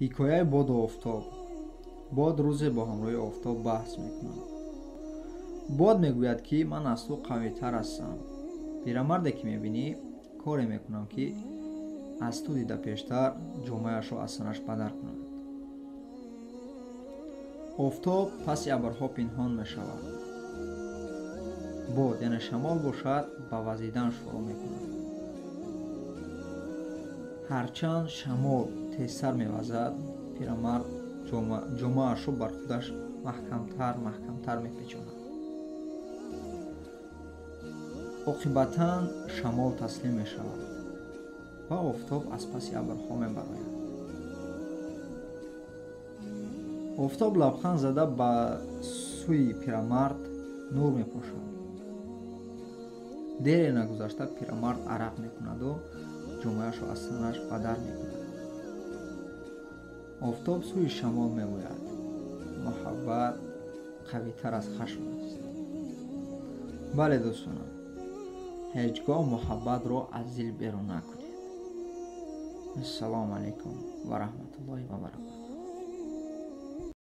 Ҳикояи боду офтоб. Бод рӯзе бо ҳамроҳи офтоб баҳс мекунад. Бод мегӯяд, ки ман аз ту қавитар ҳастам. Пирамарде ки мебинӣ, коре мекунам, ки аз ту дида пештар ҷомаашро аз танаш бадар кунад. Офтоб паси абрҳо пинҳон мешавад. Бод, яъне шамол бошад, ба вазидан шурӯъ мекунад. Ҳарчанд шамол тезтар мевазад, пирамард ҷомаашро бар худаш маҳкамтар маҳкамтар мепечонад. Оқибатан шамол таслим мешавад ва офтоб аз паси абрҳо мебарояд. Офтоб лабханд зада ба сӯи пирамард нур мепошад. Дере нагузашта пирамард арақ мекунаду ҷомаашро аз танаш бадар мекунад. Офтоб сӯи шамол мегӯяд: муҳаббат қавитар аз хашм аст. Бале, дӯстонам, ҳеҷ гоҳ муҳаббатро аз дил берун накунед. Ассалому алайкум ва раҳматуллоҳи ва баракатуҳ.